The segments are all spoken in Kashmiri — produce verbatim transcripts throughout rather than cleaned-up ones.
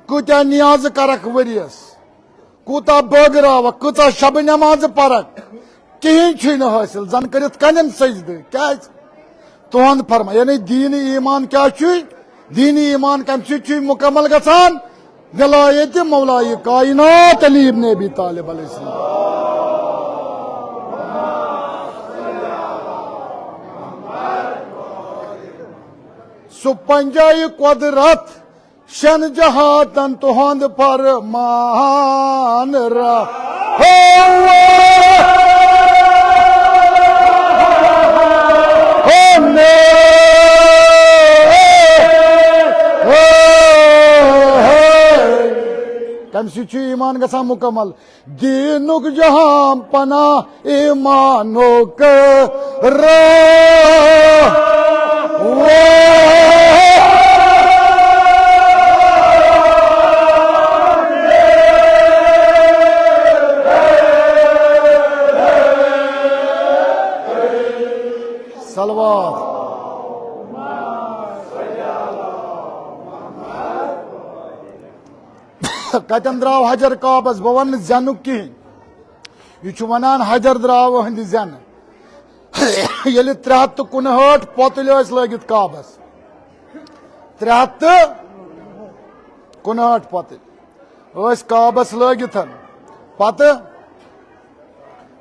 کۭتیاہ نیازٕ کرکھ ؤریس، کوٗتاہ بٲگراوکھ، کۭژاہ شبہٕ نمازٕ پرکھ، کِہیٖنۍ چھُے نہٕ حٲصِل، زن کٔرِتھ کنٮ۪ن سجدٕ۔ کیازِ؟ تُہُنٛد فرمان، یعنی دیٖن ایمان کیٛاہ چھُے؟ دیٖن ایمان کمہِ سۭتۍ چھُے مُکمل گژھان؟ ولایت مولای کائنات علی ابن ابی طالب علیہ السلام۔ سُہ پنجایہِ قۄدرت، شٮ۪ن جہاتن تُہُنٛد فرمان رہو۔ کمہِ سۭتۍ چھُ ایمان گژھان مُکمل؟ دینُک جہاں پناہ ایمانُک راہ۔ صلوات۔ کتٮ۪ن درٛاو حجر کعبس؟ بہٕ ونہٕ نہٕ زینُک کِہیٖنۍ۔ یہِ چھُ ونان حجر درٛاو أہنٛدِ زینہٕ۔ ییٚلہِ ترٛےٚ ہتھ تہٕ کُنہٲٹھ پۄتٕلۍ ٲسۍ لٲگِتھ کعبس، ترٛےٚ ہتھ تہٕ کُنہٲٹھ پۄتٕلۍ ٲسۍ کعبس لٲگِتھ۔ پتہٕ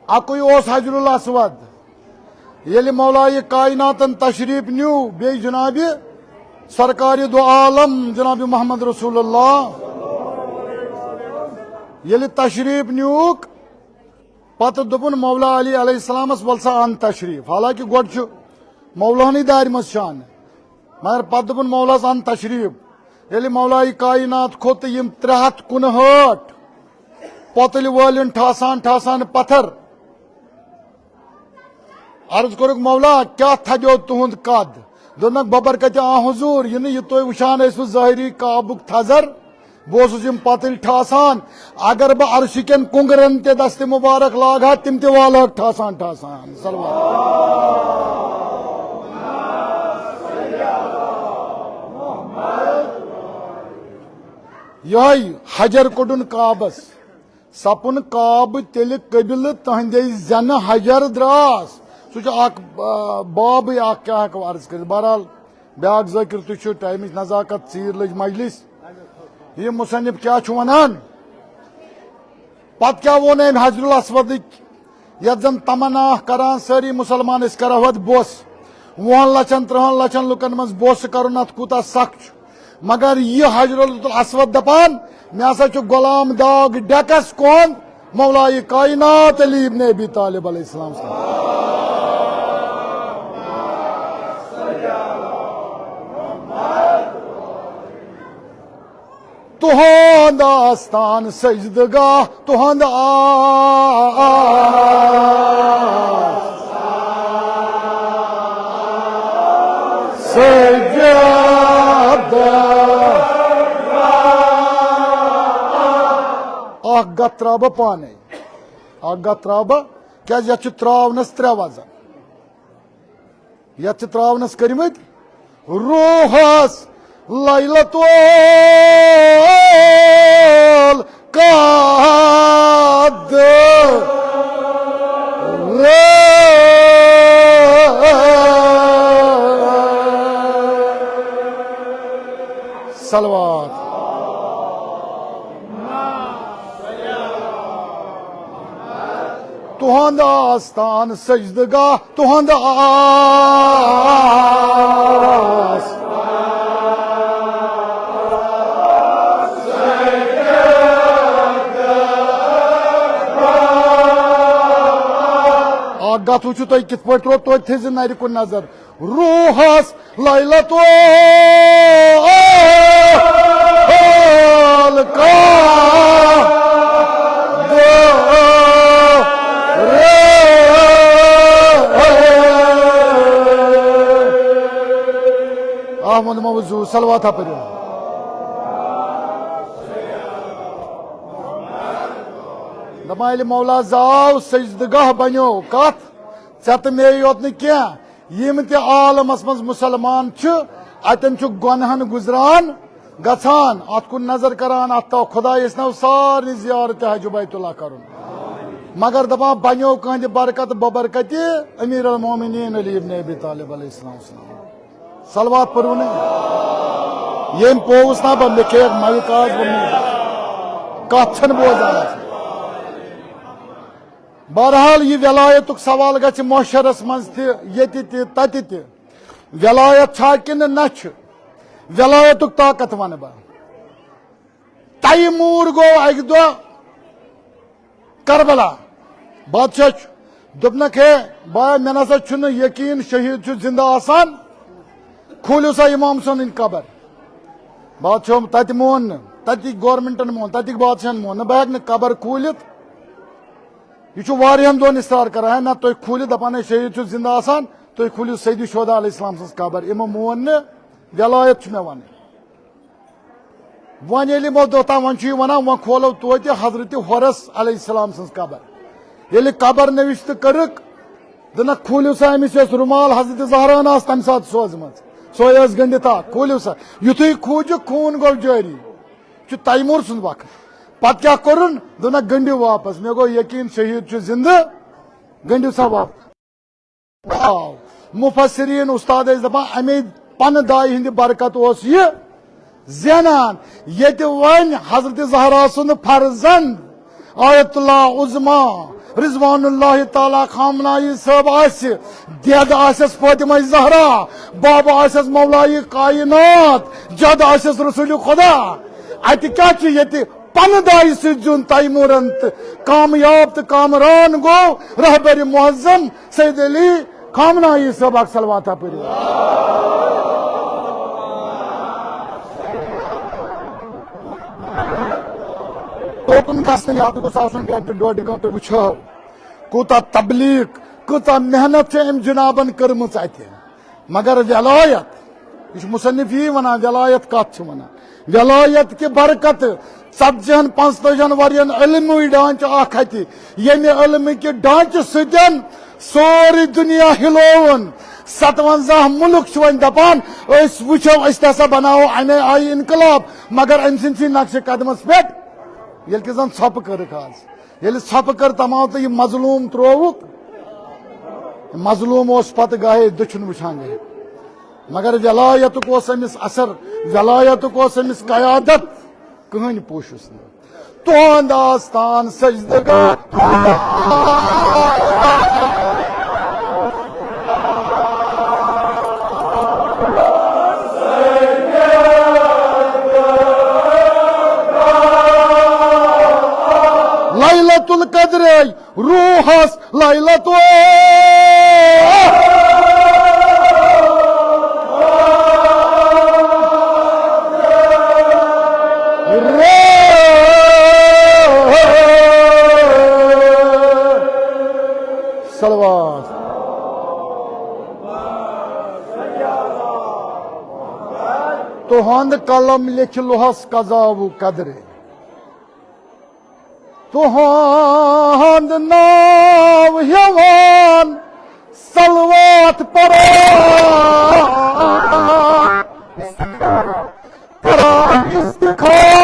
اکُے اوس حجر الاسود۔ ییٚلہِ مولایہِ کائناتن تشریف نیوٗ، بیٚیہِ جنابِ سرکارِ دو عالم جنابِ محمد رسول اللہ ییٚلہِ تشریف نیوٗکھ، پتہٕ دوٚپُن مولا علی علیہ السلامس، "ول سا ان تشریف۔" حالانکہ گۄڈٕ چھُ مولاہنٕے دارِ منٛز شانہٕ، مگر پتہٕ دوٚپُن مولاہس، "ان تشریف۔" ییٚلہِ مولایہِ کائنات کھوٚت تہٕ یِم ترٛےٚ ہتھ کُنہٲٹھ پۄتٕلۍ وٲلِن ٹھاسان ٹھاسان پتھر، عرض کوٚرُکھ، "مولا، کیٛاہ تھدیو تُہُنٛد قد؟" دوٚپنکھ، "ببرکتِ آ حضور، یہِ نہٕ یہِ تُہۍ وٕچھان ٲسوٕ ظٲہری کعبُک تھزر، بہٕ اوسُس یِم پتٕلۍ ٹھاسان، اگر بہٕ عرشہِ کٮ۪ن کُنگرن تہِ دستِ مبارک لاگہٕ ہا، تِم تہِ والہٕ ہاکھ ٹھاسان ٹھاسان۔" صلوات۔ یِہوٚے حجر کوٚڑُن کعبس۔ سپُن کعبہٕ تیٚلہِ قبلہٕ تہنٛدے زنہٕ حجر دراس۔ سُہ چھُ اکھ، آ، بابٕے اکھ، کیٛاہ ہٮ۪کو عرض کٔرِتھ؟ بہرحال، بیٛاکھ ذٲکِر تُہۍ چھِو، ٹایمٕچ نزاکت ژیٖرۍ لٔج مجلس۔ یہِ مصنف کیٛاہ چھُ ونان؟ پتہٕ کیٛاہ ووٚن أمۍ حجر الاسودٕکۍ؟ یتھ زن تمنا کران سٲری مسلمان، أسۍ کرو اتھ بوس۔ وُہن لچھن، ترٕہن لچھن لُکن منٛز بوس کرُن، اتھ کوٗتاہ سخ چھُ۔ مگر یہِ حجر الاسود دپان، مےٚ ہسا چھُ غلام داغ ڈیکس کُن، مولایہِ کائنات علی ابن ابی طالب علیہ السلام۔ تُہُنٛد آستان سجدٕ گاہ، تُہُنٛد آ-، سجدٕ۔ اکھ گتھ ترٛاوٕ بہٕ پانے، اکھ گتھ ترٛاوٕ بہٕ، کیٛازِ یتھ چھِ ترٛاونس ترٛےٚ وزن۔ یتھ چھِ ترٛاونس کٔرمٕتۍ روحس لیلۃ القدر۔ صلوات۔ تُہُنٛد آستان سجدٕ گاہ، تُہُنٛد آس۔ اکھ گتھ وٕچھِو تُہۍ کِتھ پٲٹھۍ ترٛوو، توتہِ تھٲیزِ نرِ کُن نظر۔ روحس لیلۃ القدر۔ احمد موضوع صلوات پٔرِو۔ دپان ییٚلہِ مولا زاو سجدٕ گاہ بنیو، کتھ ژےٚ تہٕ مے یوت نہٕ کینٛہہ، یِم تہِ عالمس منٛز مسلمان چھِ، اتٮ۪ن چھُ گۄنہن گُزران گژھان، اتھ کُن نظر کران، اتھ تھاو خدایس ناو سارنٕے زیارت حج بیت اللہ کرُن۔ مگر دپان بنیو کہندِ برکت ببرکتِ امیر المومنین علی ابن ابی طالب علیہ السلام۔ صلوات پٔرِو نہٕ۔ ییٚمۍ پوٚوُس نا بہٕ، مےٚ کھیٚیَکھ مایِک آز، بہٕ نہٕ۔ کتھ چھَنہٕ بوزان۔ بہرحال، یہِ ولایتُک سوال گژھِ محشرس منٛز تہِ، ییٚتہِ تہِ، تتہِ تہِ۔ ولایت چھا کِنہٕ نہ چھِ؟ ولایتُک طاقت ونہٕ بہٕ۔ تیمور گوٚو اکہِ دۄہ کربلا۔ بادشاہ چھُ، دوٚپنکھ، ہے بایا، مےٚ نسا چھُنہٕ یقین شہید چھُ زندٕ آسان، کھوٗلِو سا امام حسینٕنۍ قبر۔ بادشاہ تتہِ مون نہٕ، تتِکۍ گورنمنٹن مون، تتِکۍ بادشاہن مون نہٕ، بہٕ ہیٚکہٕ نہٕ قبر کھوٗلِتھ۔ یہِ چھُ واریاہن دۄہن اصرار کران، ہے نہ، تُہۍ کھوٗلِو، دپان، ہے شہید چھُ زندٕ آسان، تُہۍ کھوٗلِو سید شہدا علیہ السلام سٕنٛز قبر۔ یِمو مون نہٕ، ولایت چھُ مےٚ ونٕنۍ۔ وۄنۍ ییٚلہِ یِمو دۄہ تام وۄنۍ چھُ یہِ وَنان، وۄنۍ کھولو توتہِ حضرت حورس علیہ السلام سٕنٛز قبر۔ ییٚلہِ قبر نوشتہٕ کٔرٕکھ، دوٚپنکھ، کھوٗلِو سا أمِس یۄس رُمال حضرت زہران آسہٕ تَمہِ ساتہٕ سوزمٕژ، سۄے ٲس گٔنٛڈِتھ اکھ، کھوٗلِو سا۔ یُتھُے کھوٗجُکھ، خوٗن گوٚو جٲری۔ یہِ چھُ تیمور سُنٛد وقت۔ پتہٕ کیٛاہ کوٚرُن؟ دوٚپنکھ، گٔنٛڈِو واپس، مےٚ گوٚو یقین شہید چھُ زِندٕ، گٔنٛڈِو سا واپس۔ آو۔ مفسرین استاد ٲسۍ دپان، امے پنہٕ دایہِ ہٕنٛدِ برکت اوس یہِ زینان۔ ییٚتہِ وۄنۍ حضرت زہرا سُنٛد فرزند آیت اللہ عظمیٰ رضوان اللہ تعالیٰ خامنائی صٲب آسہِ، دٮ۪د آسٮ۪س فاطمہ زہرا، بابہٕ آسٮ۪س مولایہِ کائنات، جد آسٮ۪س رسول خدا۔ اتہِ کیٛاہ چھُ؟ ییٚتہِ پنہٕ دایہِ سۭتۍ زیوٗن تیمورن تہٕ کامیاب تہٕ کامران گوٚو رہبر معظم سید علی خامنائی صٲب۔ اکھ صلواتہ پٔرِو۔ توکُن گژھنہٕ یاد گوٚژھ آسُن گرِ تہٕ ڈوڈِ گٲنٛٹہٕ وٕچھو کوٗتاہ تبلیغ، کۭژاہ محنت چھِ أمۍ جنابن کٔرمٕژ اتہِ۔ مگر ولایت، یہِ چھُ مصنف یی ونان، ولایت کتھ چھِ ونان؟ ولایت کہِ برکت، ژتجی ہن پانٛژتٲجی ہن ورین علمی ڈھانچہٕ اکھ اتہِ، ییٚمہِ علمہٕ کہِ ڈھانچہٕ سۭتۍ سورُے دُنیا ہِلووُن۔ ستونزہ مُلک چھِ وۄنۍ دپان، أسۍ وٕچھو، أسۍ تہِ ہسا بناوو امے آیہِ انقلاب، مگر أمۍ سٕنٛدسٕے نقشہِ قدمس پٮ۪ٹھ، ییٚلہِ کہِ زن ژھۄپہٕ کٔرٕکھ آز۔ ییٚلہِ ژھۄپہٕ کٔر تمام تہٕ یہِ مظلوم ترووُکھ، مظلوم اوس پتہٕ گاہے دٔچھُن وٕچھان گٔے۔ مگر ولایتُک اوس أمِس اثر، ولایتُک اوس أمِس قیادت، کٕہٕنۍ پوٗچھُس نہٕ۔ تُہُنٛد آستان سجدٕ گاہ۔ لیلۃ القدر روحس لیلۃ۔ صلوات۔ تُہُنٛد قلم لیکھِ لوہس قضا و قدرِ۔ تُہُنٛد ناو ہٮ۪وان صلوات پران، کران استخارہ۔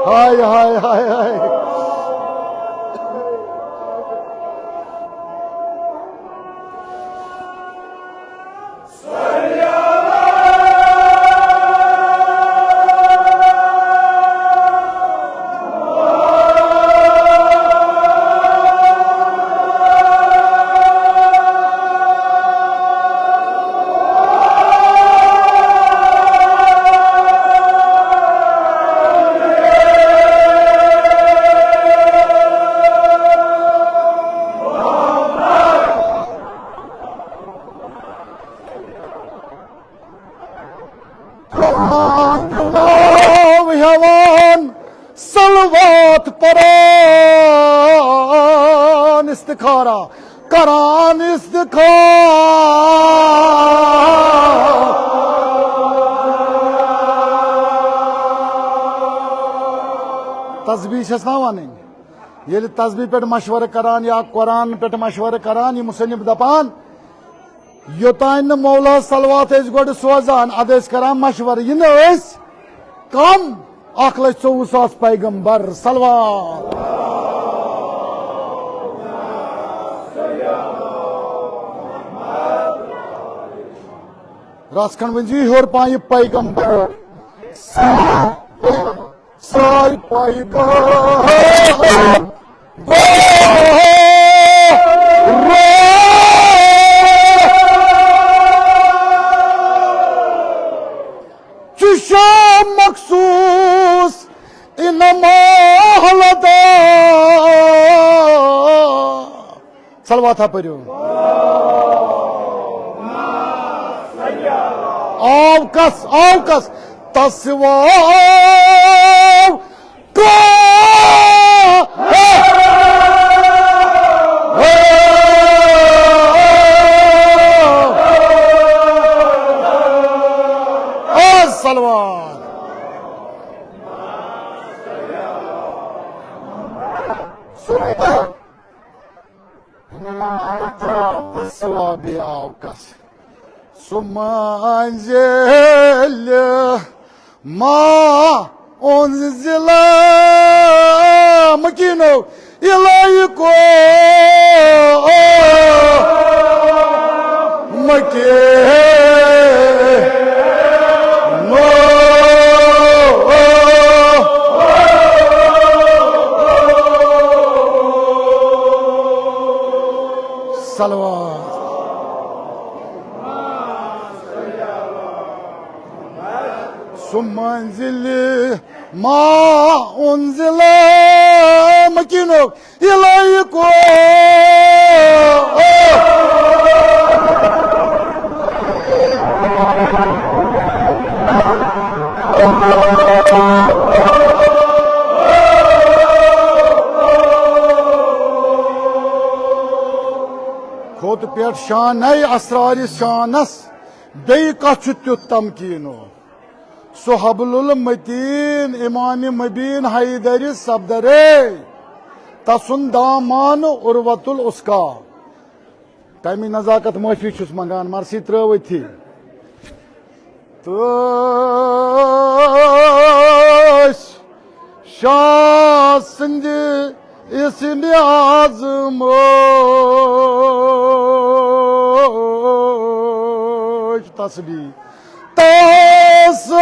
ہائے، ہائے، ہائے، ہائے۔ ہٮ۪وان صلوات پران استخارہ، کران استخارہ۔ تسبیح چھس نا ونٕنۍ۔ ییٚلہِ تسبیح پٮ۪ٹھ مشورٕ کران یا قرآن پٮ۪ٹھ مشورٕ کران، یہِ مصنف دپان، یوٚتانۍ نہٕ مولا صلوات ٲسۍ گۄڈٕ سوزان، ادٕ ٲسۍ کران مشورٕ، یہِ نہٕ ٲسۍ کم، اکھ لچھ ژوٚوُہ ساس پیغمبر صلوات۔ رژھ کھنڈ ؤنۍ زِ یہِ ہیوٚر پہن یہِ پیغمبر۔ ساے پیغمبر۔ چشم مخصوص انما حلدا۔ صلوات ہا پٔرِو۔ آو کس، آو کس؟ تسوا آو۔ صلوات۔ ثوابی آو کس؟ سُہ منزل ما انزل مکینو الیکو مکینو۔ صلوات۔ سُہ منزل ما انزل مکینو الیکو۔ کھوٚت پٮ۪ٹھ شانَے اسرارِ شانس، بیٚیہِ کتھ چھُ تیُتھ تمکیٖنو؟ سُہ حبل المتین امام مبین حیدر صفدرے، تسُنٛد دامان عروۃ الوثقی۔ تَمِچ نزاکت معٲفی چھُس منٛگان، مرثی ترٲو أتھی۔ تہٕ شاہ سٕنٛدِ اسمِ اعظمٕچ تسبیح۔ تس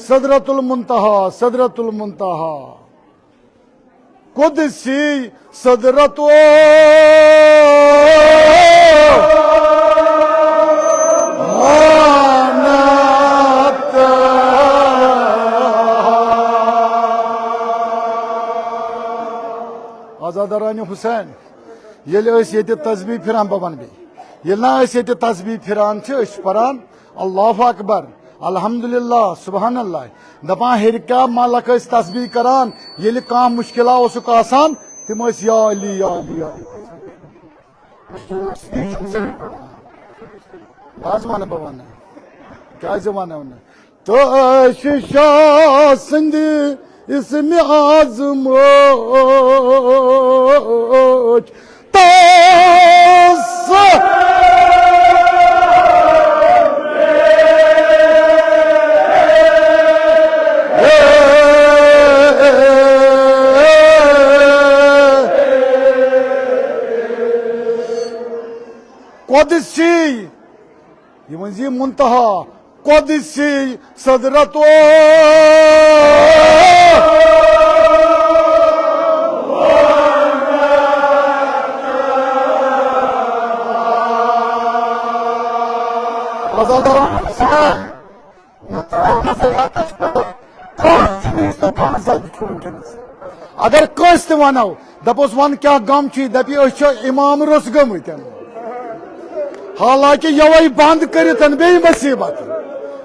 سدرۃ المنتہا، سدرۃ المنتہا۔ قدسی سدرۃ المنتہا۔ عزادارانِ حسین، ییٚلہِ أسۍ ییٚتہِ تسبیح پھِران، بہٕ وَنہٕ بیٚیہِ، ییٚلہِ نہ أسۍ ییٚتہِ تسبیح پھِران چھِ، أسۍ چھِ پَران اللہ اکبر، الحمدللہ، سبحان اللہ۔ دَپان ہیٚرِ کیٛاہ ملک ٲسۍ تسبیح کران، ییٚلہِ کانٛہہ مُشکِلا اوسُکھ آسان، تِم ٲسۍ یا علی، یا علی، یا علی۔ بہٕ حظ وَنہٕ، بہٕ وَنہٕ، کیٛازِ وَنو نہٕ؟ تہٕ أسۍ چھِ شاہ سٕنٛدِ اسمِ اعظمٕچ تس۔ قدسی، یہِ ؤنۍ زِ منتہا قدسی سدرت۔ اگر کٲنٛسہِ تہِ ونو، دپوس، "ون کیٛاہ غم چھُے؟" دپہِ، "أسۍ چھِ امام روٚس گٔمٕتۍ۔" حالانکہ یوے بند کٔرِتھ بیٚیہِ مصیبت۔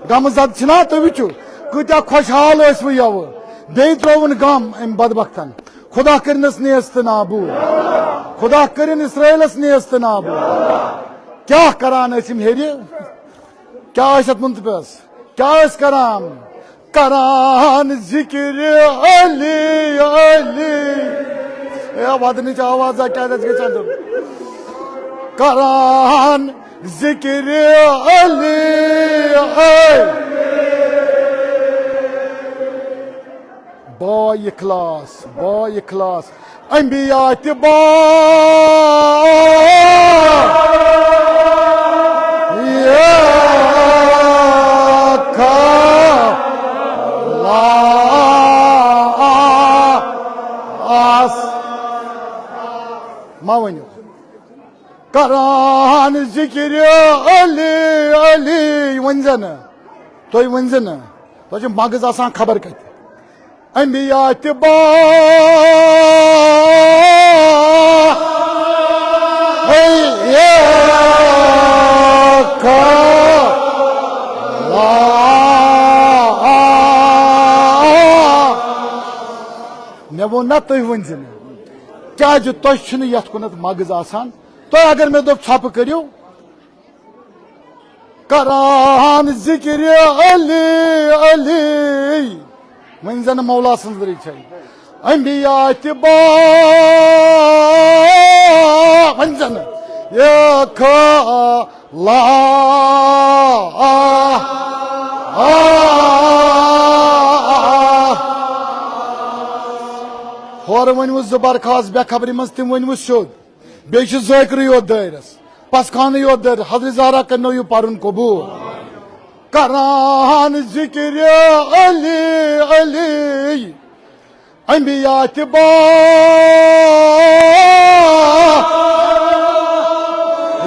غمہٕ زد چھِنہ، تُہۍ وٕچھِو، کۭتیٛاہ خۄشحال ٲسۍ وٕ یوٕ، بیٚیہِ ترٛووُن غم أمۍ بدبختن۔ خدا کٔرِنَس نیست نابود۔ خدا کٔرِن اسرائیلس نیست نابود۔ کیٛاہ کران ٲسۍ یِم ہیٚرِ؟ کیٛاہ ٲسۍ اتھ منتپس؟ کیٛاہ ٲسۍ کران؟ کران ذکر علی، علی۔ اے، ودنٕچ آواز آ، کیٛاہ گژھِ گژھِ اندر؟ کران ذکر علی، علی۔ با اخلاص، با اخلاص۔ انبیاء تہِ با اخلاص۔ ما ؤنِو۔ کران ذکر علی، علی۔ ؤنۍ زِ نہٕ۔ تُہۍ ؤنۍ زِ نہٕ۔ تۄہہِ چھُ مغز آسان خبر کتہِ۔ انبیاء تہِ با اخلاص۔ مےٚ ووٚن نا، تُہۍ ؤنۍ زِ نہٕ۔ کیٛازِ تۄہہِ چھُنہٕ یتھ کُنتھ مغز آسان؟ تۄہہِ اگر مےٚ دوٚپ ژھۄپہٕ کٔرِو، کران ذکر علی، علی۔ ؤنۍ زن مولا سٕنٛز رٕے چھے۔ انبیاء تہِ با، ؤنۍ زن۔ یا کھا لا۔ ہورٕ ؤنِو زٕ برخاست بے خبری منٛز، تِم ؤنِو سیوٚد۔ بیٚیہِ چھِ ذٲکرٕے یوت دٲیرَس، پسخانٕے یوت دٲیرَس۔ حضرت زہرا کَرنو یہِ پَرُن قبوٗل۔ کران ذِکرِ علی علی، انبیاء تہِ با۔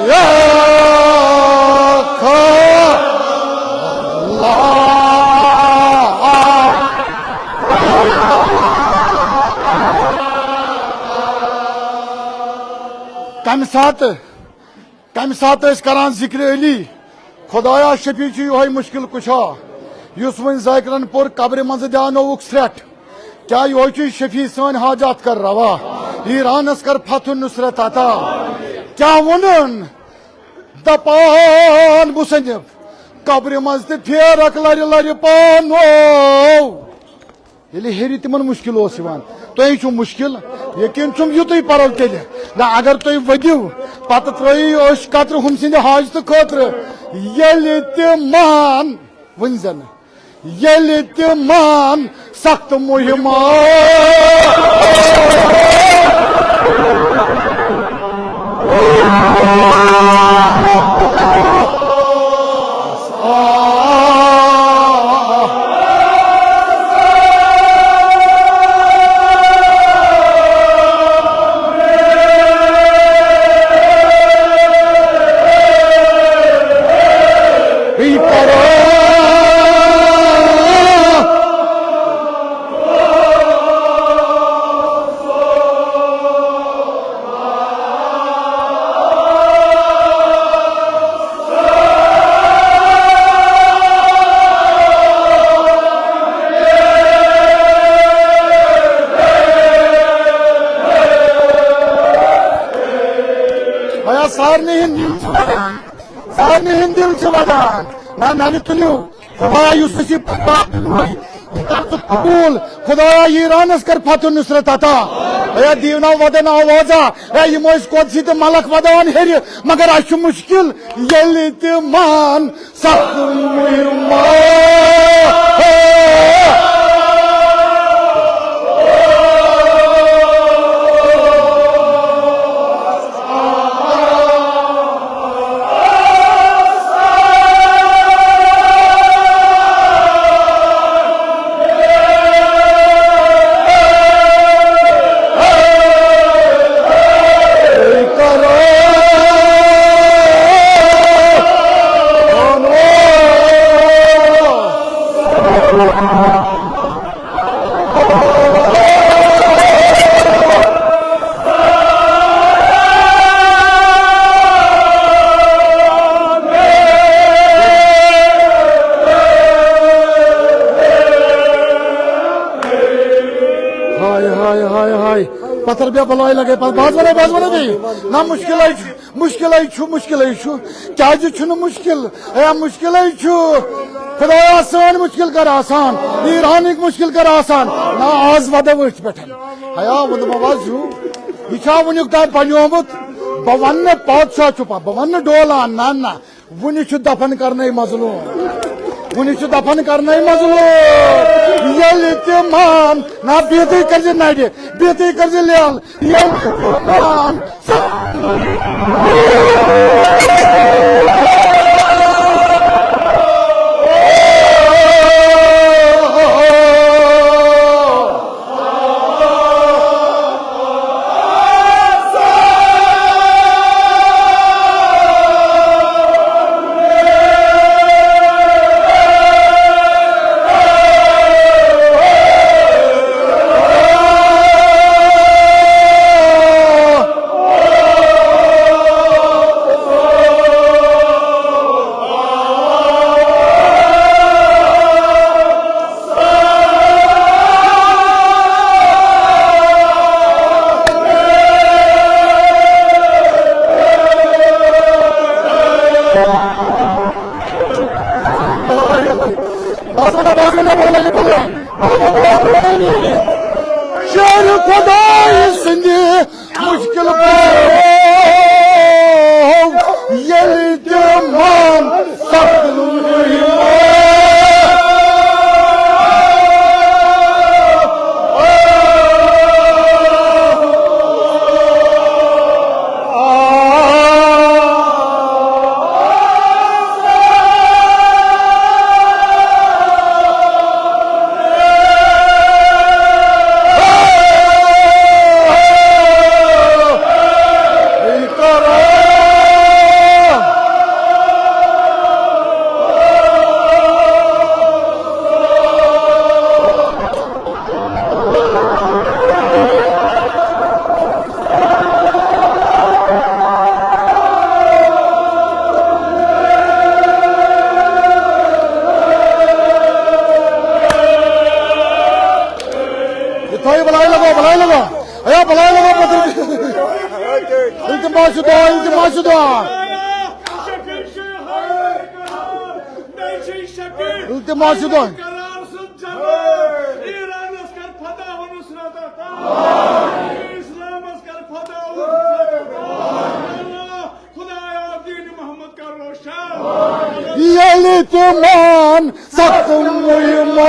یا کھا کمہِ ساتہٕ، کمہِ ساتہٕ ٲسۍ کران ذِکرِ علی؟ خدایا شفیع چھُ یِہوٚے مُشکِل کُشا، یُس وۄنۍ ذاکرن پوٚر قبرِ منٛزٕ دیانووُکھ سرٛٹھ۔ کیٛاہ یِہوٚے چھُے شفیع سٲنۍ حاجات کر روا، ایرانس کر فتح نصرت عطا؟ کیٛاہ ووٚنُن؟ دپان مصنف، قبرِ منٛز تہِ پھیرکھ لرِ لرِ پانو۔ ییٚلہِ ہیٚرِ تِمن مُشکِل اوس یِوان، تۄہہِ چھُو مُشکِل، یقیٖن چھُم یُتُے پرو تیٚلہِ۔ نہ، اگر تُہۍ ؤدِو، پتہٕ ترٲیِو أسۍ قطرٕ ہُم سٕنٛدِ حاجتہٕ خٲطرٕ۔ ییٚلہِ تہِ مان، ؤنۍ زن، ییٚلہِ تہِ مان سخت مُہِم۔ بیا سارنٕے ہُنٛد دِل چھُ وَدان۔ سارنٕے ہُنٛد دِل چھُ وَدان۔ نہ، نہ، نہ، تُلِو۔ خدا یُس اَسہِ یہِ پَتہ دِنووُے، یہِ کر ژٕ قبوٗل۔ خدایا، ایرانس کر فتح نصرت عطا۔ اے دیٖونا وَدن آوازا۔ اے یِم ٲسۍ قۄدسی تہٕ ملک وَدان ہیٚرِ، مگر اَسہِ چھُ مُشکِل۔ ییٚلہِ تہِ مان سخت مُہِم۔ پتھر بیٚیہِ بلاے لگے پتہٕ۔ بہٕ حظ وَنے، بہٕ حظ وَنے بیٚیہِ۔ نہ، مُشکِلٕے چھُ، مُشکِلٕے چھُ، مُشکِلٕے چھُ۔ کیٛازِ چھُنہٕ مُشکِل؟ اے، مُشکِلٕے چھُ۔ خۄدایا، سٲنۍ مُشکِل کر آسان، ایرانٕکۍ مُشکِل کر آسان۔ نہ، آز وَدو أتھۍ پٮ۪ٹھ۔ ہیا، وۄنۍ دَپو آز یہِ۔ یہِ چھا وٕنیُک تام پَنیومُت؟ بہٕ وَنہٕ نہٕ پادشاہ چھُ پا-، بہٕ وَنہٕ نہٕ ڈولان، نہ، نہ۔ وُنہِ چھُ دفن کرنے مظلوم۔ وُنہِ چھُ دفن کرنے مظلوم۔ ییٚلہِ تہِ مان، نہ بِہتٕے کٔرزِ نرِ، بِہتٕے کٔرزِ لیل۔ ییٚلہِ تہِ مان۔ شعر خداے سٕنٛدِ مُشکِل پٲٹھۍ ییٚلہِ تہِ مان سخت لوٗرۍ۔ یہ تھٲیِو بلاے لگو، بلاے لگو۔ اے بلاے لگو پتہٕ۔ التماس چھُ دعا، التماس چھُ دعا۔ التماس چھُ دعا۔ ایرانس کر فتح و نصرت عطا۔ اسلامس کر فتح و نصرت عطا۔ خدایا، دین محمد کر روشن۔ ییٚلہِ تہِ مان سخت مُہِم۔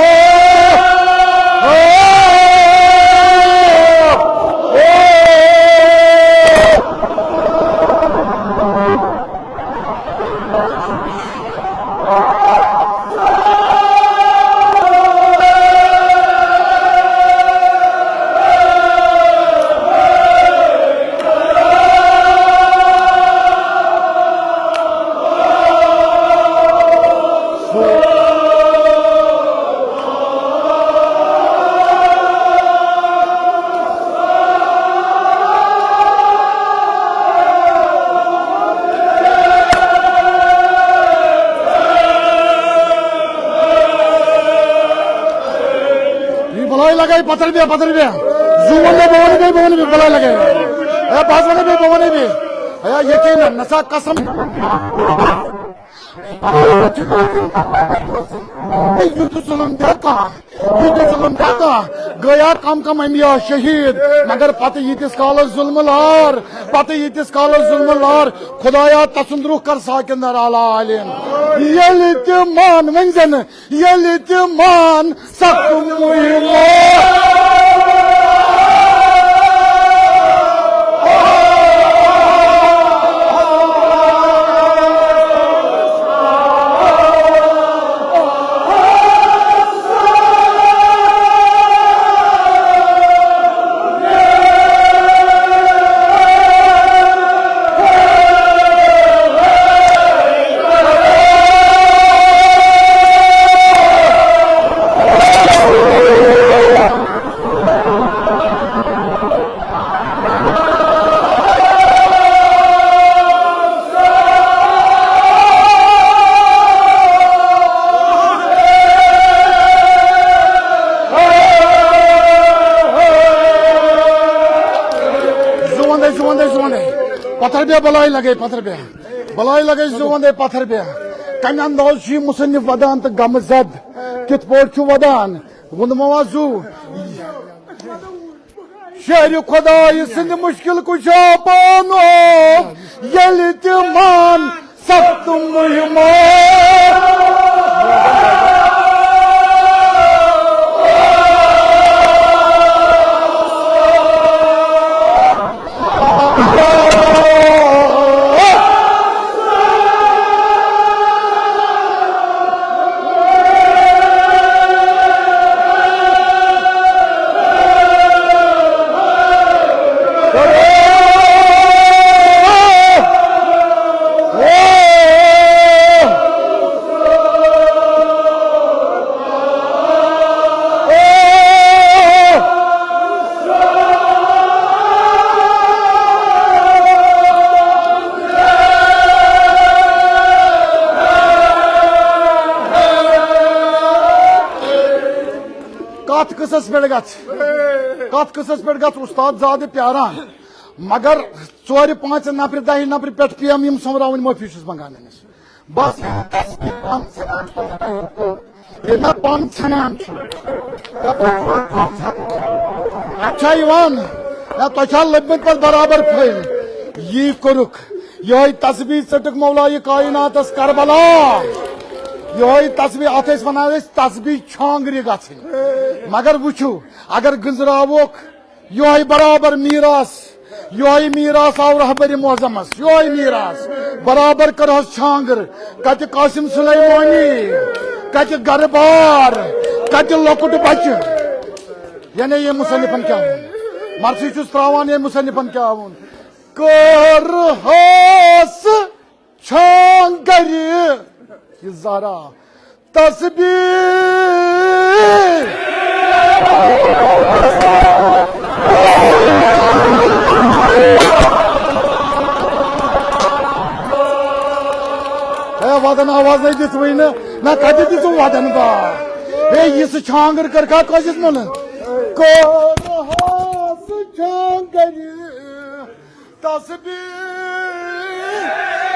یہ بلائی لگائی پتھر بھی، پتھر بھی۔ زو ونہٕ بہٕ، بہٕ ونہٕ بیٚیہِ، بہٕ ونہٕ بیٚیہِ، بلائی لگائی۔ اے، بہٕ حظ ونہٕ بیٚیہِ، بہٕ ونہٕ بیٚیہِ۔ اے، یقیناً، نسا قسم۔ یُتھ ظلم کیٛاہ کانٛہہ؟ یہِ تہِ ظلم کیٛاہ کانٛہہ؟ گٔیا کم کم انبیاء شہید، مگر پتہٕ ییٖتِس کالس ظلمہٕ لار، پتہٕ ییٖتِس کالس ظلمہٕ لار، خدایا تسُنٛد روح کر ساکن در اعلیٰ عالین۔ ییٚلہِ تہِ مان ؤنۍ زن، ییٚلہِ تہِ مان سخت مُہِم۔ پتھر بیہہ، بلاے لگے پتھر بیہہ، بلاے لگے زُو وندے پتھر بیہہ۔ کمہِ انداز چھُ یہِ مصنف ودان تہٕ غمہٕ زد کِتھ پٲٹھۍ چھُ ودان؟ ووٚنمو وَ زُو۔ شہرِ خۄدایہِ سٕنٛدِ مُشکِل کُشا بانو ییٚلہِ تہِ مان سخت مُہِمو۔ کتھ قصس پٮ۪ٹھ گژھ، کتھ قصس پٮ۪ٹھ گژھ استاد زادٕ پیاران، مگر ژورِ پانٛژِ نفرِ دہہِ نفرِ پٮ۪ٹھ پیم یِم سۄمراوٕنۍ معٲفی چھُس منٛگان أمِس۔ بس۔ ییٚلہِ مےٚ پن ژھٮ۪نان چھُ۔ اَتھ چھا یِوان؟ یا تۄہہِ چھا لٔبمٕتۍ پتہٕ برابر پھٔلۍ؟ یی کوٚرُکھ۔ یِہوٚے تسبیح ژٔٹٕکھ مولا یہِ کائناتس کربلا۔ یِہوٚے تسبیح، اَتھ ٲسۍ وَنان أسۍ تسبیح چھانگرِ گژھٕنۍ۔ مگر وٕچھِو، اگر گٔنزراووکھ، یِہوٚے برابر میٖراث، یِہوٚے میٖراث آو رہبرِ معظمس، یِہوٚے میٖراث۔ برابر کٔرہوس چھانگر، کتہِ قاسم سلیمانی، کتہِ گرٕ بار، کتہِ لۄکُٹ بچہٕ۔ یعنی یہِ مصنفن کیٛاہ ووٚن؟ مرثی چھُس تراوان، یہِ مصنفن کیٛاہ ووٚن؟ کٔرہوس چھانگرِ یہِ زہرا تسبیح۔ ہے، ودن آواز ہے دِژوٕے نہٕ۔ نہ، کتہِ دِژوٕ ودن با؟ ہے، یہِ سُہ چھانگر کٔرکھا کٲنٛسہِ منٛز؟ کٔرہوس چھانگرِ تسبیح۔